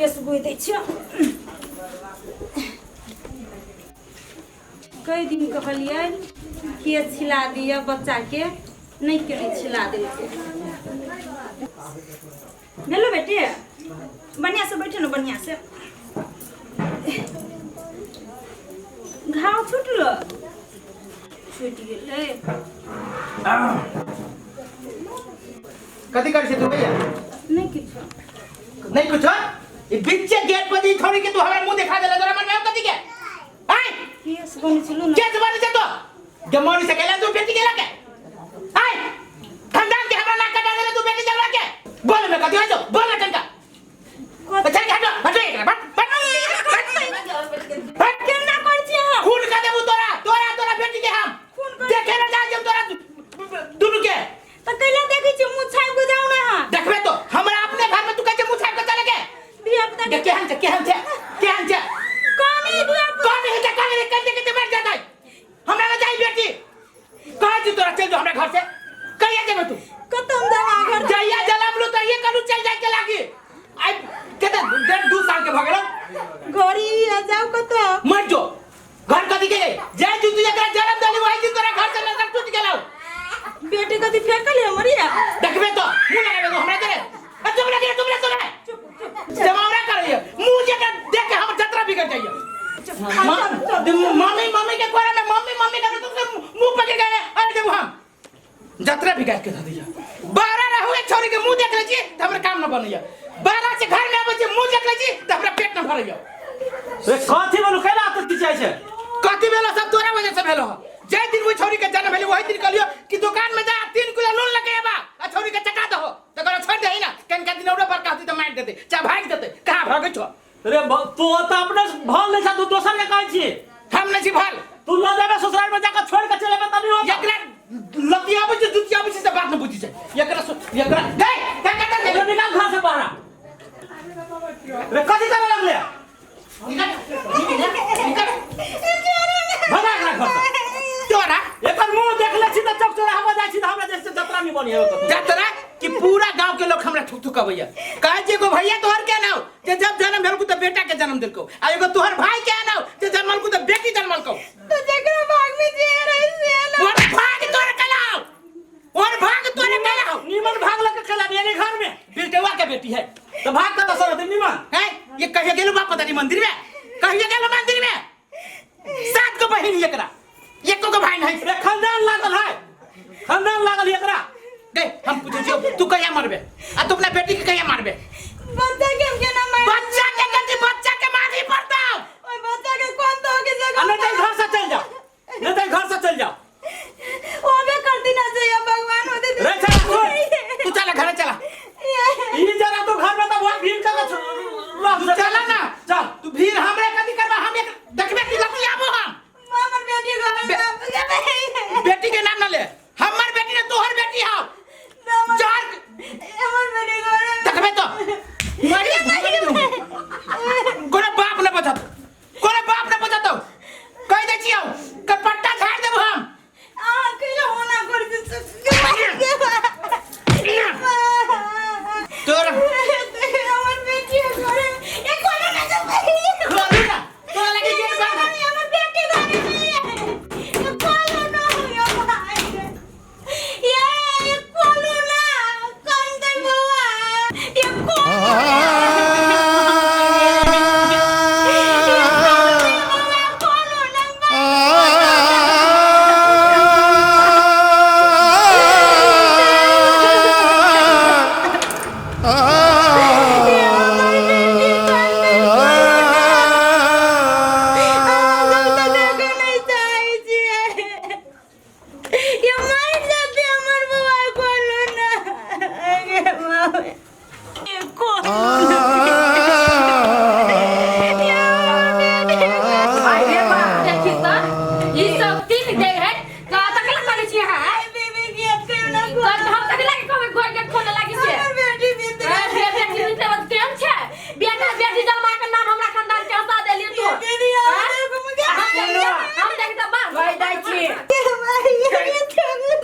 केस बोहि दै छियौ। कई दिन कहलियै केस छिला दिअ बच्चाके, नहि केने छिला देलकै। भेलो बेटी? बढ़िया से बैठे ने, बढ़िया से। घाव छूटलो? छूटि गेलै। कथी करै छै तू भैया? नहि किछो। नहीं कुछ? ई बीचे गेट पर दी छोड़ी के तू हमरा मुंह देखा देला, तोरा मन में कथी के आय? केस बनै छलू ने। केस बनै छै तो जमौनी से केला तू बेटी केला के आय, खानदान के हमरा नाक कटा देले तू बेटी जलवा के। बोल में कथी हो जो, बोल में टंका। चल के हटो हटो एकरा, बट बट बट। केना करै छी अहाँ? खून का देबू तोरा तोरा तोरा बेटी के हम खून कर देखे ना जा जब तोरा दुनू के। तऽ कैला देखै छी? मुँह छापि कऽ जाउ ने अहाँ। देखबे तो हमरा अपने घर में तू कैसे मुंह छाप के चले के? धिया पुता के केहन छै, केहन छै, केहन छै? कौन है धिया पुता? कौन है? कौन है? कैसे कैसे बैठ जाता है हमरा ना जाई बेटी। कहाँ छी तोरा? चल जो हमरा घर से। कहिया जेबे तू? कतऽ हम जाब घर? जहिया जलम लू तहिये करू चल जाए के लागी। आई केते डेढ़ दू साल के भ गेलो। घरी आ जाउ कतऽ? मर जो घर कथी के जय जू। तू एकरा जन्म देली वही दिन तोरा घर से नजर टूट गेलौ। बेटी कथी फेंकल है मरिया? देखबे तो मुंह लगाबे तो हमरा तेरे। ए, चुप रह, चुप रह, चुप रह। जमावड़ा करैया मुंह जेकरा देख के हमर जतरा बिगड़ जाइया। मम्मी मम्मी के कोरा में मम्मी मम्मी के तो मुंह पकड़ गए। अरे जब हम जतरा बिगाड़ के धऽ दिया बारह रहू एक छोरी के मुंह देख ले छी त हमरा काम न बनैया। बारह से घर में आबै छी, मुंह देख ले छी त हमरा पेट न भरैया। रे कथी बोलू, कैला आतत खिचाइ छै? कथी भेलो? सब तोरा वजह से भेलो। जै दिन ओहि छौरी के जन्म भेलै वही दिन कहलियो कि दुकान में जा, 3 किलो नून लेके आबा आ छौरी के चटा दहो, त कहलो छोड़ दही ना, कनका दिन औरो बड़का होती त मारि देते चाहे भागि देते। कहाँ भागै छो? रे तू तऽ अपने भल नहि छ, तू दोसर के कहै छी। हम नहि छी भल। तू लऽ जेबे ससुराल में जाके छोड़ के चल जेबे तभी होता। एकरा लतियाबै छै जुतियाबै छै से बात न बुझी छै। एकरा एकरा गई का का रे निकाल घर से बाहर। रे कथी करे लगले? निकल निकल निकल। भगा एकरा घर से। तोरा एकर मुंह देख ले छी तऽ चौक चौराहा पर जाइ छी तऽ हमरा जैसे जतरा नहीं बनी है। जतरा कि पूरा गांव के लोग हमरा थुक थुकबैया। कहे छै एगो भैया तोहर के नाव जे जब जन्म भेलको तऽ बेटा के जन्म देलको, आ एगो तोहर भाई के नाव जे जन्मलको तऽ बेटी जन्मलको। तो जकरा भाग में जे रही से ना। और भाग तोहर कलाओ, और भाग तोहर कलाओ। नीमन भाग लग के खेला नहीं घर में। बेटवा के बेटी है। तो भाग का सर होते नीमन है। ये कहिया गेलो बाप पता नहीं मंदिर में, कहिया गेलो मंदिर में। सात गो बहिन एकरा, एको गो भाई नहीं। रे खानदान लागल है, खानदान लागल है एकरा। गए हम पूछे छियो तू कहिया मरबे आ तू अपना बेटी के कहिया मारबे? बच्चा के हम केना मार? बच्चा के कथी, बच्चा के मारही पड़तौ। ओए बच्चा के कोन तो के जगह आ नहीं तो घर से चल जाओ, नहीं तो घर से चल जाओ। ओबे करती ना चाहिए भगवान होते। रे चल छोड़। तू चला घरे चला। ई जरा तो घर में तो बहुत भीड़ का तू चला ना। चल। तू भीड़ हमरे कथी करबा? हम एक देखबे की लती आबो हम। हमर बेटी को बेटी के नाम न ले। हमर बेटी ने तोहर बेटी हाउ चार। हमर बेटी को देखबे तो मरी कोनो बाप न बचत, कोनो बाप न बचत। कहि दै छियौ।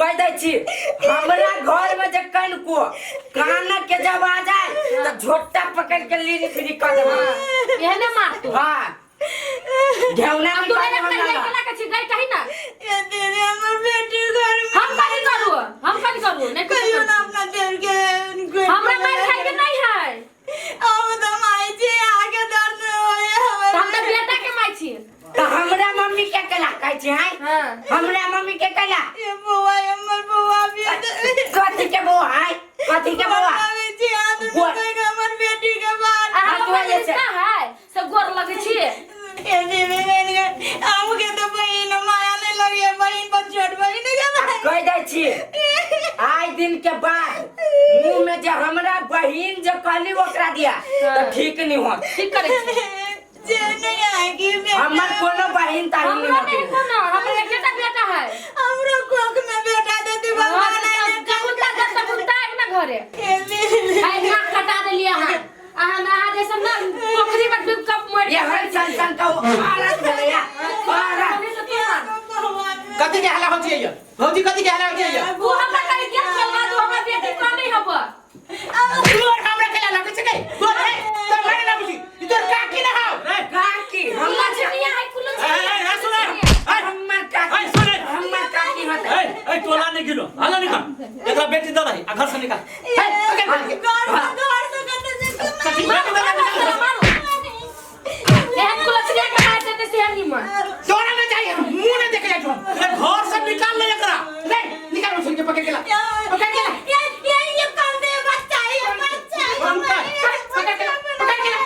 कह दै छी हमरा घर में जे कनको कान के जब आ जाए तो झोटा पकड़ के लीन फ्री कर देब। एहने मारतू। हां, घेउना अब तू निकाल मेरे हमरा कहिया ला। केला के छी गई कहीं ना। ये दीदी, हमर बेटी घर में हम कहीं करू, हम कहीं करू नहीं कुछ कहियो करू। ना अपना देर के हमरा मार खाए के नहीं है। हम तो माई छी, आगे दर्द होए हमर। तो हम तो बेटा के माई छी। तो हमरा मम्मी के कला कहै छी हैं? हाँ। हमरा मम्मी के कला। ये बउआ, हमर बउआ भी कथी के बउआ है? कथी के बउआ? बनाबै छी हाथ में कहि हमर बेटी के बाल। अहाँ हाथ के धोए छै। रिश्ता है सब गोर लगे छी। ये दीदी बहन के हमके तो बहिन माया नहीं लगी, बहिन पर छोट बहिन के भाई। कह दै छी आइ दिन के बाद मुंह में जे हमरा बहिन जे कहली ओकरा दिया तो ठीक नहीं होत। ठीक करे छी। जे नहीं आएगी बेटा। हमर कोनो बहिन ताहिन हमरो नहीं नहीं होत। कोनो, हमरो एकेटा बेटा है। हमरो कोख में बेटा देती भगवान आए। कुत्ता जब तक कुत्ता एक ना घरे। ये दीदी। है नाक कटा देलिए अहाँ। अहाँ ना अहाँ जैसे ना पोखरी में डूब कब मर। ये हर सन सन का औरत भेलैया औरत। कथी के हल्ला होइ छै ये भौजी? कथी के हल्ला होइ छै ये? वो हमरा कहे के खोलवा दो, हमरा बेटी को नहीं हब। तोर हमरा केला लगै छै के तोर है तोर मारे ना बुझी ई तोर काकी ना हौ। रे। काकी कुलो हमर छनिया है, कुलो ए, ए, ए, सुन, ए, ए, हमर काकी ए, सुन, ए। हमर काकी होतै। ए ए, टोला नहीं गिनो, हल्ला निकाल, एकरा बेटी दे रही आ घर से निकाल। है पकड़ के। घर घर से कते से मारो मारो मारो, एहन कुलो छनिया के मार देते से निमन। तोरा ना चाहिए, हम मुंह ना देखे जाय छौ। ए, घर से निकाल ले एकरा। नहीं निकाल, सुन के पकड़ के ला, पकड़ के ला। ये ये ये कौन दे बच्चा, ये बच्चा। कौन का? पकड़ के ला, पकड़ के ला,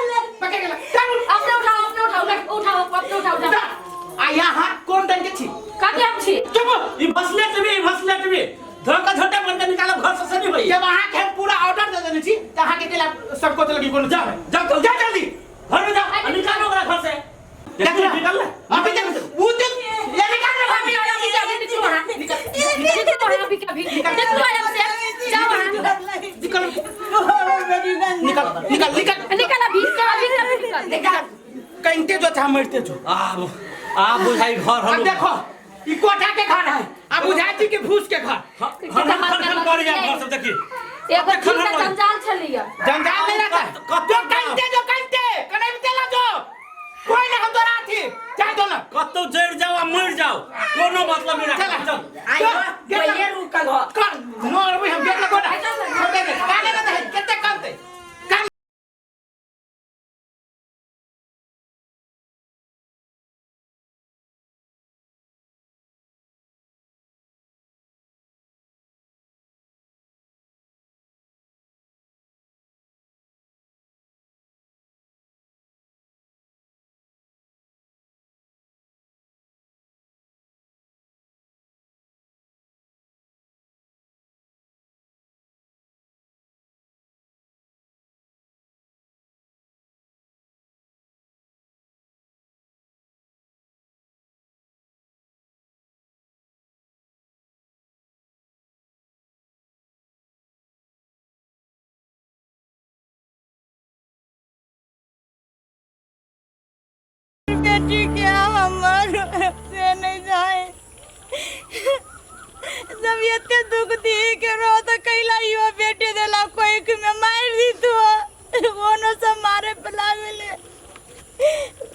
पकड़ के ला, चल उठ। अपने उठाओ, अपने उठाओ, उठाओ, अपने उठाओ, उठाओ। आ यहाँ कोन रंग के छी? कथी हम छी? चुप। ई भसलेट भी, ई भसलेट भी धोखा झोटा बन के निकालब घर से से नहीं भई। जब अहाँ के हम पूरा ऑर्डर दे देने छी त अहाँ के केला सबको लगी कोनो जा जाओ जल्दी। जा जल्दी। घर में जा आ निकालो ओकरा घर से। देख ना। निकाल ले। अभी तक वो तो ये निकाल रे अभी अभी अभी निकलो वहाँ, निकलो वहाँ, अभी अभी निकलो यहाँ से, जाओ वहाँ। निकल निकल निकल निकल। निकल अभी अभी अभी निकल। निकाल। कहते जो चाह मरते जो। आब आब बुझाई घर अब हम देखो ई कोठा के घर है आ बुझाई छी कि फूस के घर। खन खन खन कर जा घर सब देखी। एगो ठीक से जंजाल छलिए। जंजाल नहीं रहता है। जो कहते जो कहते कने भी चला जो कोई ना हम तोरा थी चाहे दो ना। कतौ जड़ जाओ आ मर जाओ कोनो मतलब नहीं चला। रख चल। आई जो, हो गेट लगा। ये रुकल हो। कर नो अभी हम गेट लगो ना छोड़ दे काने ना है कितने कानते कान। बेटी के हमर से नहीं जाए। जब एते दुख दी के रो तो कैला यो बेटे देला कोई के में मार दी तो ओनो सब मारे पे लागले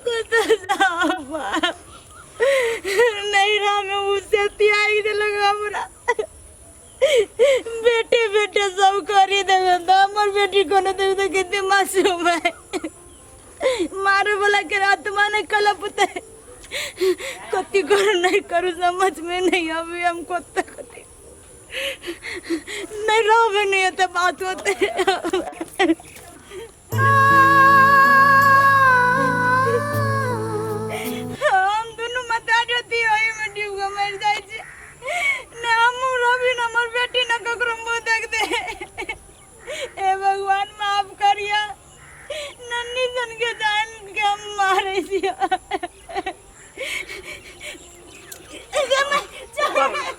कुछ नहीं रहा में उसे त्याग देलक हमरा। बेटे बेटे सब करी देवे तो हमर बेटी कोनो देख दे कितने मासूम है। मारे वाला के आत्मा ने कलपते कति करू नहीं करू समझ में नहीं अभी हम कत्ते कति नहीं रहबे नहीं होते बात होते। हम दुनू मता जोती ओही में डूब के मर जाइ छी ना हम रवि ना हमर बेटी ना ककरो मुंह देख दे। हे भगवान माफ करिया, नन्नी सन के जान के हम मारे छिया।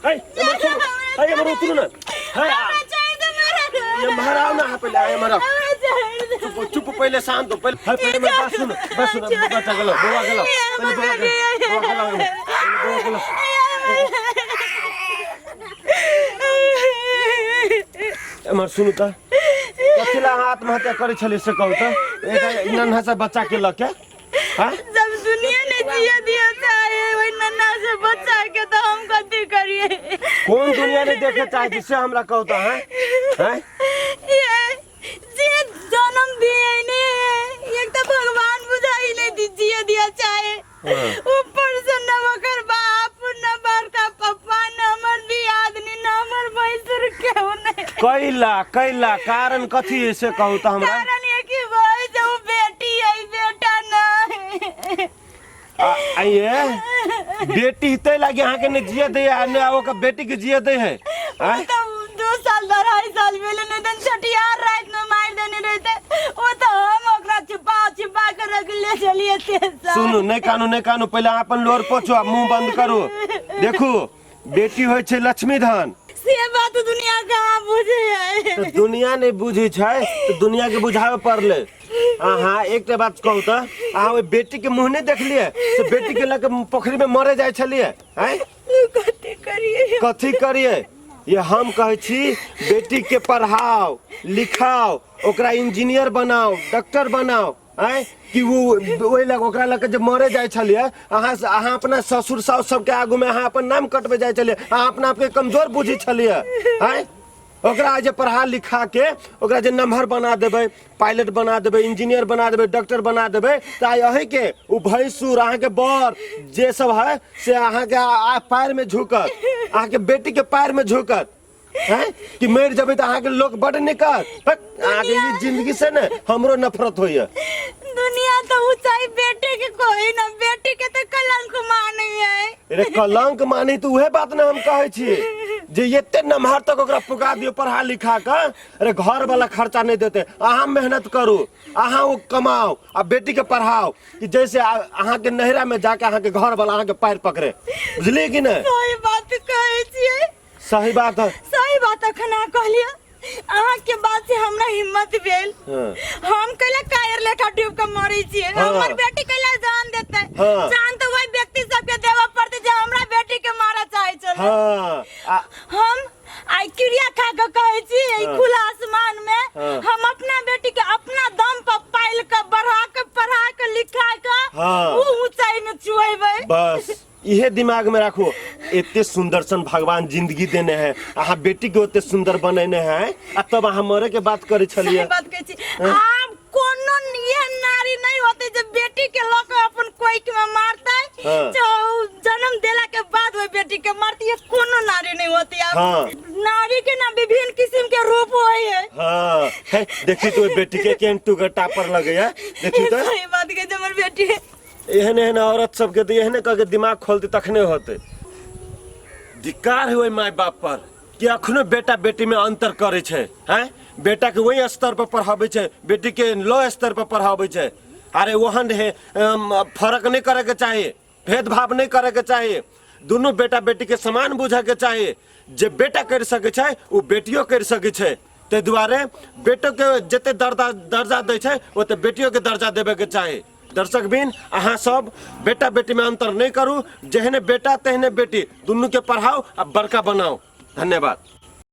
ए, हमर उतरू ना। है, ये महाराव ना है पहले, आए महाराव। चुप चुप, पहले शांत हो पहले। है पहले मेरी बात सुन, बात सुन, बच्चा गलो, बउआ गलो, पहले बउआ गलो, बउआ गलो, पहले बउआ गलो। एम्हर सुनू तऽ कथी लए अहाँ आत्महत्या करै छलियै से कहू तऽ एक नन्हा सा बच्चा के लऽ के हाँ? जब दुनिया ने जिया दिया चाहे वही नन्हा से बच्चा के तो हम कथी करिए कोन दुनिया ने देखे चाहे छी से हमरा कहू तऽ हैं हैं ये जे जन्म दिए ने एक तो भगवान बुझाई नहीं दी जिया दिया चाहे हाँ। ऊपर से न ओकर बाप न बड़का पप्पा न हमर दियादनी न हमर भैंसुर केहू नहीं कैला कैला कारण कथी है से कहू तऽ हमरा कारण ये कि भाई जो बेटी है बेटा नहीं आइए बेटी तै लागी अहाँके ने जिए दै आ ने ओकर बेटी के जिए दै है आँय? तो 2 साल 2.5 साल भेले नहीं तो छठियार रात में मार देने रहते। वो तो हम ओकरा छुपा छुपा के रख ले चलिए थे साल। सुनू, नहि कानू, नहि कानू। पहिले अहाँ अपन लोर पोछू आ मुंह बंद करू। देखू, बेटी होइ छै लक्ष्मी धन। से बात दुनिया कहाँ बुझे है? तऽ दुनिया नहि बुझै छै तऽ दुनिया के बुझाबे पड़लै। अहाँ एकटा बात कहू तऽ, अहाँ ओहि बेटी के मुँह नहि देखलियै से बेटी के लऽ के पोखरि में मरे जाइ छलियै? आँय? कथी करिए? कथी करिए? ये हम कहै छी, बेटी के पढ़ाओ लिखाओ, ओकरा इंजीनियर बनाओ, डॉक्टर बनाओ। आँय, कि वो ओहि लग ओकरा लग के जे मरे जाइ छलियै अहाँ, अहाँ अपना ससुर साउस सबके आगू में अहाँ अपन नाम कटबै जाइ छलियै, अहाँ अपना आपके कमजोर बुझै छलियै। आँय, ओकरा जे पढ़ा लिखा के ओकरा जे नम्हर बना देबै, पायलट बना देबै, इंजीनियर बना देबै, डॉक्टर बना देबै, तऽ आइ अहीँके ओ भैंसुर, अहाँके बर जे सब है से अहाँके पैर में झुकत, अहाँके बेटी के पैर में झुकत। हैं, कि मरि जेबै तऽ अहाँके लोक बड्ड निकत। अहाँके ई जिंदगी से ने हमरो नफरत होइए। दुनिया तो ऊंचाई बेटे के कोई ना, बेटी के तो कलंक माने है। अरे, कलंक मानी तऽ उहे बात ने हम कहै छी जे एते नमहर तक ओकरा पुगा दियौ पढ़ा लिखा कऽ। अरे, घर वाला खर्चा नहि देते, अहाँ मेहनत करू, अहाँ ओ कमाओ आ बेटी के पढ़ाओ कि जैसे अहाँके नैहरा में जाके अहाँके घर वाला अहाँके पैर पकड़े। बुझलियै कि नहि? सही बात कहै छियै। सही बात है। सही बात अखन अहाँ कहलियै। अहाँ के बात से हमरा हिम्मत भेल। हम कैला कायर लेखा डूब के मरै छियै? हमर बेटी कैला जान देतै? जान तो वही व्यक्ति सबके देबऽ पड़तै जे हमरा बेटी के मारऽ चाहै छलै। हाँ आ हम आइ क्रिया खा के कहै छी, एहि खुला आसमान में हम अपना बेटी के अपना दम पर पालि के, बढ़ा के, पढ़ा के, लिखा के ऊ ऊंचाई में छुएबै। बस इहे दिमाग में राखू। एते सुंदर सन भगवान जिंदगी देने है, अहाँ बेटी के ओते सुंदर बनेने है आ तब अहाँ मरे के बात करे सही छलियै। बात कहै छी। आब कोनो एहन नारी नहीं होते जे बेटी के लऽ के अपन कोइक में मारतै। जो जन्म देला के बाद ओहि बेटी के मारती, ये कोनो नारी नहीं होती आब। नारी के ना विभिन्न किस्म के रूप होय है। हाँ है, देखी तो ओहि बेटी के केहन टुगर टापर लगे है, देखी तो। सही बात कहै छै हमर बेटी। एहन एहन औरत सबके तऽ एहने कह के दिमाग खोलते तखने होते। धिक्कार है ओहि माय बाप पर कि अखनो बेटा बेटी में अंतर करे छै। हैं, बेटा के वही स्तर पर पढ़ाबै छै, बेटी के लो स्तर पर पढ़ाबै छै। अरे, ओहन है फर्क नहीं करे के चाही, भेदभाव नहीं करे के चाही। दुनू बेटा बेटी के समान बुझे के चाही। जे बेटा कर सकै छै ओ बेटियो कर सकै छै। ताहि दुआरे बेटो के जते दर्जा दर्जा दै छै, ओते बेटियो के दर्जा देबे के चाही। दर्शक बिन, अहाँ सब बेटा बेटी में अंतर नहीं करू। जेहने बेटा तेहने बेटी, दुनू के पढ़ाओ आ बड़का बनाओ। धन्यवाद।